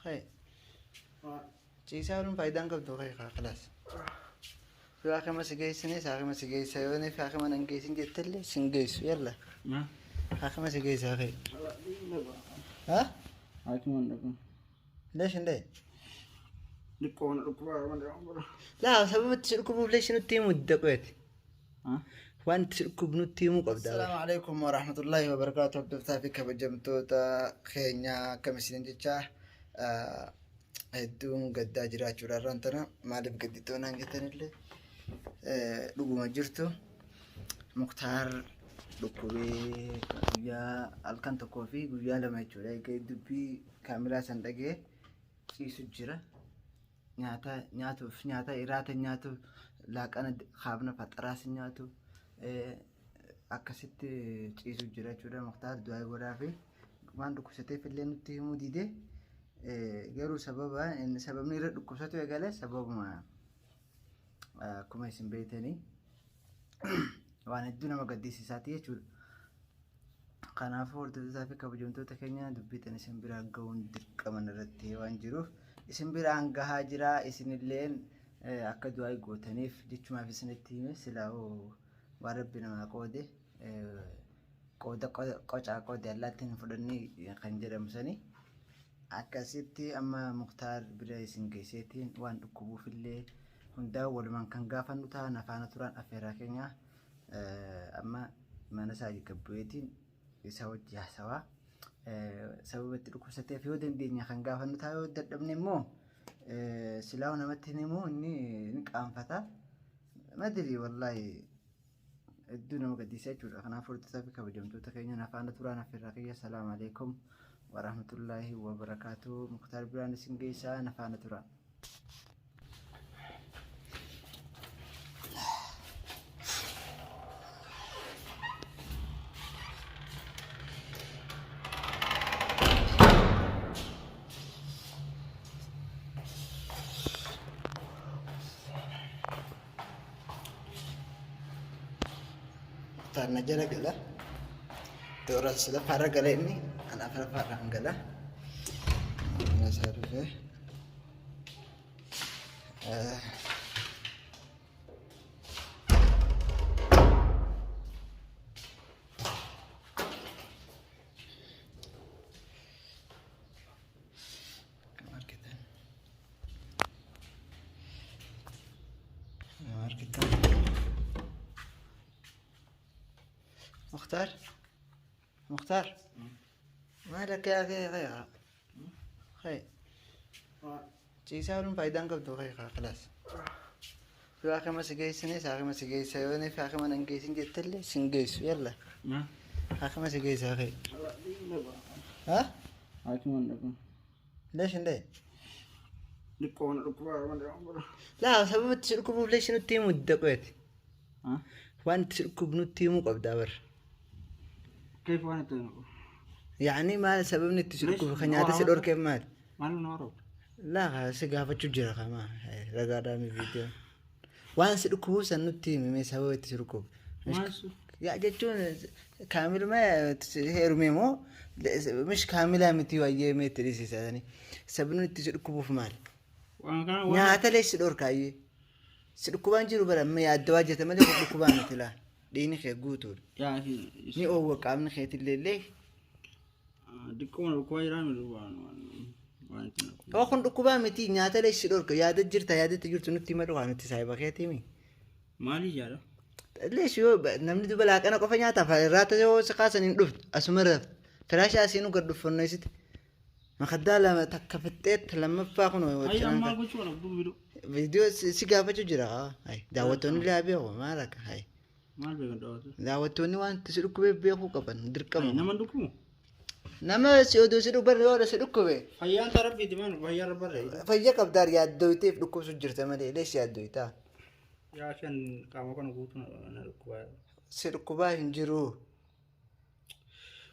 Hey. Ciisaa ooluun faayidaan qabdu kee khalaas. Yoo haakima si geessinis haakima si geessa yoo inni haakima nan geessin jettellee sin geessu yalla. Haakima si geessaa kee. Ha? Haakima hin dhaqu. Leesh hin dhee? Dhiqqoo na dhukkubaa malee. Laa sababa itti si dhukkubuuf leesh nutti himuu didda qoyati. Waan itti si dhukkubu nutti himuu qabda. Assalaamu alaikum warahmatullahi wabarakaatu hordoftaa fi kabajamtoota keenya akkam isinin jecha hedduun gaddaa jiraachuudha irraan tana maaliif gadditoo naan jettanillee dhuguma jirtu Muktaar dhukkubee guyyaa halkan tokkoo fi guyyaa lama jechuudha egaa dubbii kaameraa san dhagee ciisu jira nyaata nyaatuuf nyaata iraata nyaatu laaqana kaabna faxaraas nyaatu akkasitti ciisu jira jechuudha Muktaar du'aa godhaa fi waan dhukkubsateef illee nutti himuu dide garuu sababa inni sababni irra dhukkubsatu eegale sababuma akkuma isin beektanii waan hedduu nama gaddisiisaati jechuudha. Kanaafuu hordoftoota fi kabajamtoota keenya dubbii tan isin biraan gahuun dirqama irratti waan jiruuf isin biraan gahaa jira isinilleen akka du'aa gootaniif jechumaaf isinitti hime silaa waan rabbi namaa qoode qooda qocaa qoode allaattiin hin fudhannee kan jedhamu sani akkasitti amma Muktaar bira isin geesseetiin waan dhukkubuufillee hundaa walumaan kan gaafannu ta'a nafaana turaan affeeraa keenya amma mana isaa gabbu'eetiin isa wajji haasawaa sababa itti dhukkubsateef yoo dandeenya kan gaafannu ta'a yoo dadhabne immoo silaa namatti hin himu inni ni qaanfata madiri wallaahi hedduu nama gaddisiisa jechuudha. Kanaaf hordoftoota fi kabajamtoota keenya na faana turaan affeerraa kiyya. Salaamu alaikum warahmatullaahi wabarakaatu. Muktaar biraan isin geessaa na faana turaa. Muktaar na jala gala. Toora sadaffaarra gala inni an afuraffaarraan gala. Mana isaa dhufee. Akkam argitan. Akkam argitan. Mukhtaar. Mukhtaar. Maal akka yaa kee kee kee. Ciisaa ooluun faayidaan qabdu kee khalaas. Yoo haakima si geessinis haakima si geessa yoo inni haakima nan geessin jettellee sin geessu yalla. Haakima si geessaa kee. Ha? Haakima hin dhaqu. Leesh hin dhee? Dhiqqoo na dhukkubaa malee. Laa sababa itti si dhukkubuuf leesh nutti himuu didda qoyati. Waan itti si dhukkubu nutti himuu qabdaa bar. Keef waan itti Yaani maal sababni itti si dhukkubu kan nyaata si dhorkeef maali? Maal na warabda? Laa si gaafachuu jira kama ragaadhaa mi viidiyoo. Waan si dhukkubu san nutti himi mee sababa itti si dhukkubu. Maal su? Yaa jechuun kaamil ma heerume moo mish kaamilaa miti wayyee mee itti dhiisisanii. Sababni itti si dhukkubuuf maali? Waan kana waan Nyaata lee si dhorkaayyee. Si dhukkubaan jiru bara amma yaaddawaa jirta malee kun dhukkubaa miti laa. Dhiigni kee guutuudha. Yaa fi Ni oowwa qaamni keetillee illee. Diqqoo na dhukkubaa jiraa miti waan waan waan itti na Yoo kun dhukkubaa miti nyaata lee si dhorka yaada jirta yaadatti jirtu nutti himadhu waa nuti saahiba keetii mi. Maali yaada? Lees yoo namni duba laaqana qofa nyaata irraata yoo si kaasan hin dhuftu asuma rafta. Firaasha asiinuu gad dhuffanneessiti. Makaddaa lama takka fixxeetta lammaffaa kun Ayi ammaa gochuu kana abduu viidoo. Viidiyoo si gaafachuu jira. Hayi daawwattoonni illee haa beeku maal akka hayi. Maal beekan daawwatu? Daawwattoonni waan si dhukkubeef beekuu qaban dirqama. Nama hin dhukkubu? Nama si oduu si dhukkuban yoo si dhukkube. Fayyaan ta rabbiiti maal fayyaan rabbarra. Fayya qabdaar yaaddoyteef dhukkubsu jirta malee lees yaaddoytaa. Yaa shan qaama kana guutuu na dhukkubaa. Si dhukkubaa hin jiru.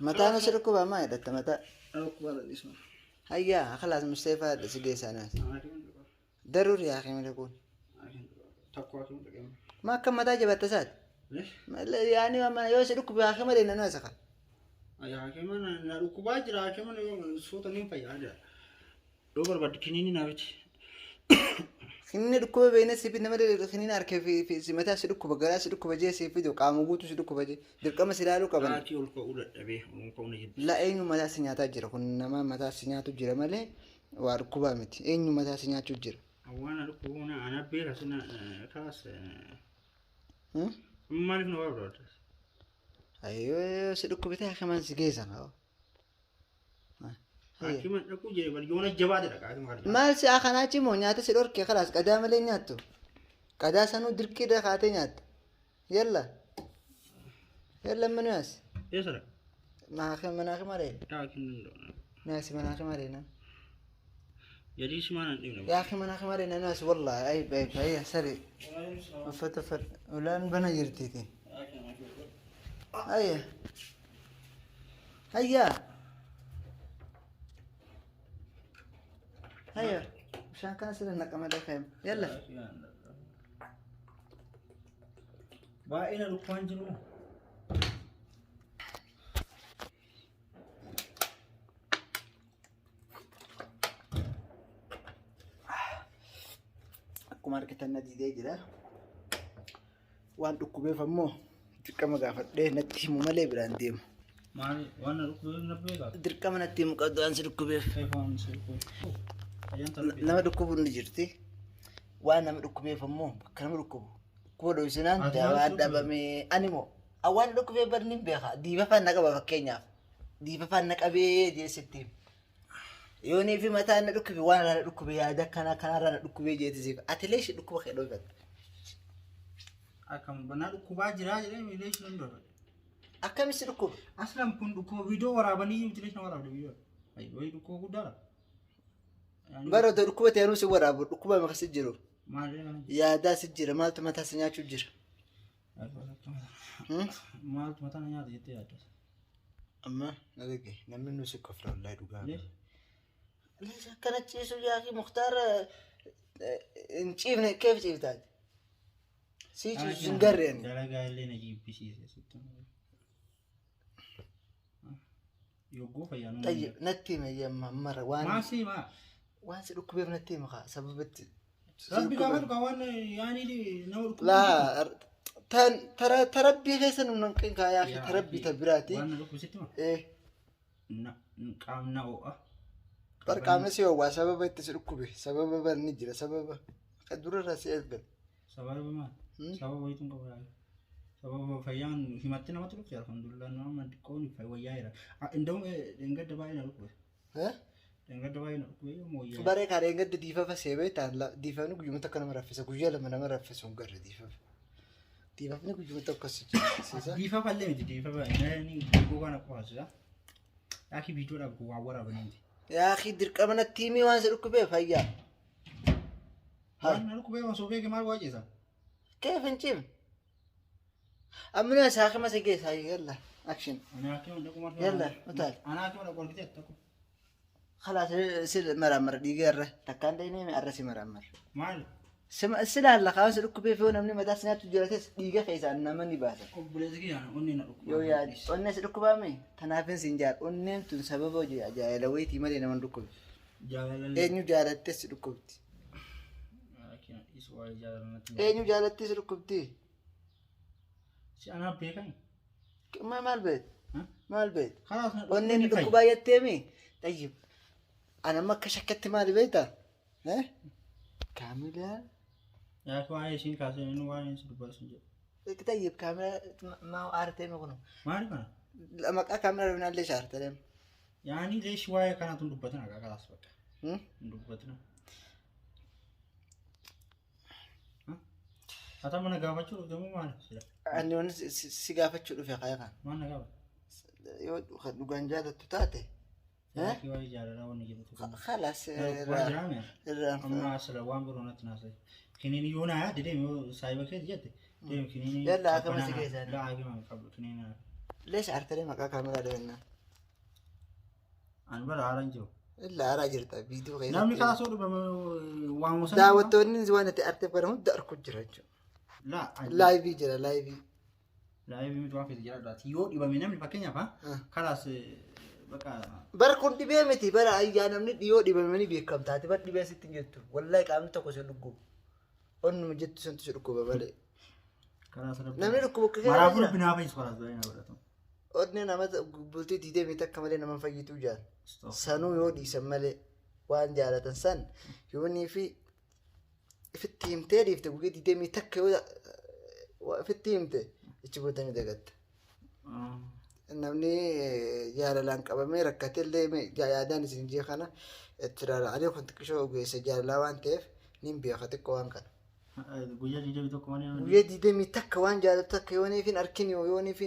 Mataan si dhukkubaa maa jedhatta mataa. Na dhukkubaa dhallisuma. Hayyaa khalaas Musteefaa si geessaa naas. Daruuri yaa kimile kun. Takko hakimu dhaqee. Ma akka mataa jabatta isaati. Yaani amma yoo si dhukkube haakima deemna nu asaka. Hakima na dhukkubaa jira hakima suuta ni fayyaa jira. Yoo barbaadde kiniinii naa biti. Kiniinii dhukkuba beeknee si fidna malee kiniina harka fi si mataa si dhukkuba garaa si dhukkuba jee si fidu qaama guutuu si dhukkuba jee dirqama si ilaaluu qaban. Laatii ol ka'uu dadhabee ol ka'uu na jibbi. La eenyu mataa si nyaataa jira kun nama mataa si nyaatu jira malee waa dhukkubaa miti eenyu mataa si nyaachuu jira. Waan na dhukkubu na ana beeka sina kaas. Hmm? Maaliif na barbaadda? Ayyoo si dhukkubitee hakimaan si geessan haa. Haakima dhaquu jedhe bari yoona jabaate dhaqa haakima kana. Maal si kanaa cimoo nyaata si dhorke kalaas qadaa malee nyaattu. Qadaa sanuu dirqiidha kaatee nyaatta. Yalla. Yalla amma nuyaas. Eessa dhaqa? Manaa malee. Dhaquu hin danda'u. Nuyaas manaa malee na. Yadii si maal hin dhibne. Yaa akhi manaa malee na nuyaas wallahi ayib ayib ayya sari. Uffata uffata ulaan bana jirtiiti. Ayya. Hayya. Hayya. Bishaan kana sirra naqama dafee. Yalla. Baay'ee na dhukkubaan jiru. Akkuma argitan na didee jira. Waan dhukkubeef ammoo dirqama gaafadhee natti himu malee biraan deemu. Maali waan na dhukkubeef na beekaa? Dirqama natti himu qabdu waan si dhukkubeef. Waan si dhukkubeef. Nama dhukkubuun ni jirti. Waan nama dhukkubeef ammoo bakka nama dhukkubu. Dhukkuba dho'isinaan Ati maal dawaa si dhukkube? dhabamee ani moo waan dhukkubeef bar ni beeka. Diifa faan na qaba fakkeenyaaf. Diifa faan na qabee jeesitti. Yoonii fi mataan na dhukkube waan irraa na dhukkube yaada akkanaa kanarraa na dhukkubee jeetisiif. Ati leeshi dhukkuba kee dhoofadhu. Akkam na dhukkubaa jiraa jedhee miilee ishee hin dhoofadhu. Akkamitti si dhukkuba? Aslan kun dhukkuba viidiyoo waraabanii miti leeshi na waraabde viidiyoo. Wayi dhukkuba guddaadha. Bara otoo dhukkuba ta'ee si waraabu dhukkuba maqasi jiru. Maal kana? Yaadaa si jira maaltu mataa si nyaachuu jira. Hmm? Maaltu mataa na nyaata jettee yaadda? Amma na dhage namni nu si kofla wallahi dhugaa. Leeshi? Leesha akkana ciisu yaaqi Muktaar hin ciifne keef ciiftaati. Si ciisu hin garre ani. Dalagaa illee na jibbisiise sitti. Yogguu fayyaa nu. Tayyib natti hime yemma mara waan Maasii maa? waan si dhukkubeef natti hime kaa sababatti. Rabbi gaafa dhugaa waan yaanii nama dhukkubu. Laa tan tara tarabbii keessa nu nanqin kaa yaaqi tarabbii ta biraati. Waan na dhukkubu sitti maa? Eh Qaamna ho'a. Bar qaamni si ho'aa sababa itti si dhukkube sababa barni jira sababa kan durarraa si eegan. Sababa maal? Sababa wayitu hin qabu yaa'u. Sababa fayyaan himatti namatti dhufte alhamdulillah nama xiqqoon wayyaa jira. Inda'u dheengadda baay'ee na dhukkube. Dheengadda baay'ee na dhukkube yommuu wayyaa. Baree kaa dheengadda diifafa seebee ta'an diifafni guyyuma tokko nama raffisa guyyaa lama nama raffisu hin garre diifafa. Diifafni guyyuma tokko si jechisiisa. Diifafa illee miti diifafa inni gogaa kana qofaasisa. Yaaki viidiyoodhaaf waan waraabanii miti. Yaaqii dirqama natti himii waan si dhukkubee fayyaa. Waan na dhukkubee osoo beeke maal waajeessa? Keef hin cimne. Amma saakima si geessa yalla action. Anaa kee dhaqu maal? Yalla utaal. Anaa kee dhaqu argitee tokko. خلاص سير مرمر ديجر تكان ديني أرسي مرمر Maal? سما سلا لا خلاص ركبي فيه نمني مدى سنة تجرتس ديجا خيسا نمني باسا Obboleessi kiyya onni na dhukkuba. yoo yaadi onnee si dhukkubaame tanaafin siin jaar onneen tun sababa hojii jaalala wayitii malee nama hin dhukkubdi Jaalallee. eenyu jaalattee si dhukkubdi Isu waa'ee jaalala natti. eenyu jaalattee si dhukkubdi Si anaa beekan. maal beet maal beet Kalaas na onneen ni dhukkubaa jetteemi tayyib ana amma akka shakkatti maali beekta kaamilaan Yaaki waa'ee isiin kaasee inni waa'ee isin dubbatu hin jedhu. tayyib kaamilaa maa aartee kunu Maali kana? Maqaa kaamilaa dhufnaallee shaarte deema. Yaani leeshi waa'ee kanaatu hin dubbatina akka kalaas bakka. Hin dubbatina. Ata mana gaafachuu dhufte moo maali? Sila. Ani wanni si gaafachuu dhufe kaya kan Maal na gaafa? yoo dhugaan jaalattu taate Yaaki waa'ee jaalalaa wanni jedhu tokko. خلاص Waa jiraame? irraan Amma sila waan biroo natti naasa'e. Kiniini yoo naa yaadde deemi yoo saayiba keessa jette deemi kiniini. Yalla, akkama si geessan. Laa hakima qabdu kiniini. ليش عرفت maqaa kaameraa dhufnaa Ani bara haaraan jiru. illa araa jirta viidiyoo Namni keessatti karaa soo dhufame waan gosa. Daawwattoonni waan itti arteef bara hunda arku jira jechuudha. Laa. Laayivii jira laayivii. Laayivii miti waan feete jira duraati. Yoo dhibame namni fakkeenyaaf kalaas Baqa. Bara kun dhibee miti bara ayyaa namni dhiyoo dhibamanii beekamtaati bara dhibee sitti hin jettu. Wallahi qaamni tokko si dhukkuba. Onnuma jettu santu si dhukkuba malee. Karaa sana. Namni dhukkuba akka kana Maraafuu jira. rabbi naa fayyisu karaa du'aa naa godhatu. Onnee nama bultii diidamii takka malee nama fayyituu jaal. Sanuu yoo dhiisan malee waan jaalatan san yoonii fi ifitti himtee dhiifte guyyaa 21 yoo ifitti himte achi booda ni dagatta. Namni jaalalaan qabamee rakkate illee yaadaan isin jee kana itti ilaala. Ani kun xiqqishoo ogeessa jaalalaa waan ta'eef nin beeka xiqqoo waan kana. Guyyaa 21 malee namni. Guyyaa 21 waan jaalatu takka yooniif hin arkin yooniif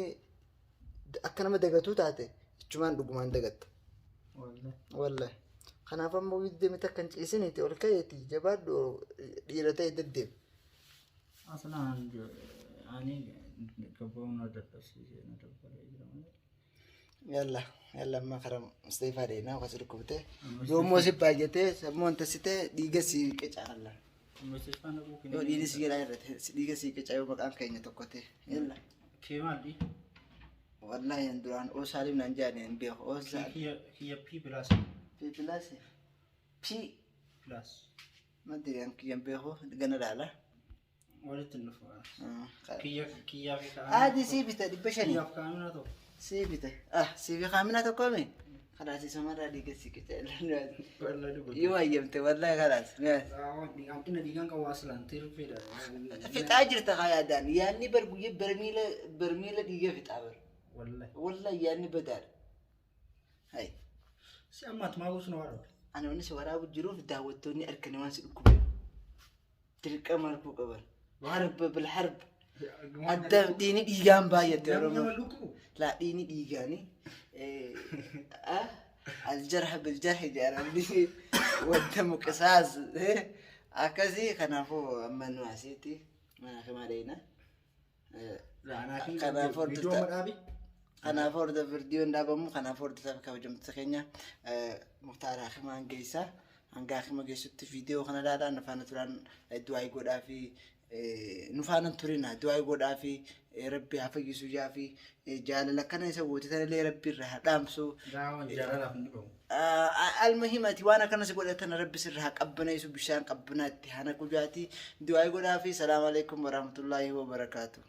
akka nama dagatuu taate ichumaan dhugumaan dagatta. Wallahi. Wallahi. Kanaaf ammoo guyyaa 21 hin ciisiniiti ol ka'eeti jabaadhu dhiira ta'e deddeemu. Aslaan ani gabbaa'uun na dadhabsiisee na dabbalee jira malee. Yalla yalla amma karaa Mustafaa dheedhaa akkas dhukkubte. Yoommoo si baay'atee sammuu wanta si ta'e dhiiga si qicaa. Mustafaan dhaquu Yoo dhiigni si jedhaa irratti dhiiga si qicaa yoo maqaan keenya tokko ta'e. Yalla. Kee maali? Wallahi an duraan Oosaalim naan jedhani hin beeku. Oosaa. Kiyya P plus. P plus. P. Plus. Maddi an kiyya hin beeku gana laala. Walitti hin dhufu. Kiyya Kiyyaa fi Aadi sii bita 500. Kiyyaaf kaa'amina tokko. Sii bita. Ah sii fi kaamina tokko mi? Kalaas isumarraa dhiiga sii qicaa. Yoo hayyamte wallahi kalaas. Hanqina dhiigaan qabu aslaan tirfiidha. Fixaa jirta haa yaadaan. Yaadni bar guyyaa barmiila barmiila dhiiga fixaa bar. Wallahi. Wallahi yaadni badaadha. Hai. Si amma ati maa gosu na warra. Ani wanni si waraabu jiruuf daawwattoonni harkanii waan si dhukkube. Dirqama arguu qaban. Harba bil harba. Adda dhiini dhiigaan baay'atte Nama Oromoo. lukku. Laa dhiini dhiigaani. Aljarha biljarhi jedhamni wanta muqisaas. Akkasii kanaafuu amma nu asitti mana himaa dheeyna. Kanaafuu Viidiyoo hordofta. madhaabi. Kanaafuu hordof viidiyoon dhaabamu kanaafuu hordoftoota kabajamtoota keenya Muktaar Hakimaan geessa. Hanga Hakima geessutti viidiyoo kana ilaalaa nu faana turaan du'aa godhaa fi nu faana turina du'aa godhaa fi rabbi haa fayyisu jaa fi jaalala kana isa goote tanallee rabbi irraa haa dhaamsu. Daawwan jaalalaaf hin dhibamu. Almuhim ati waan akkana si godhatan rabbi sirra haa qabbaneessu bishaan qabbanaa itti haa naqu jaati du'aa godhaa fi salaamu alaikum warahmatullaahi wabarakaatu.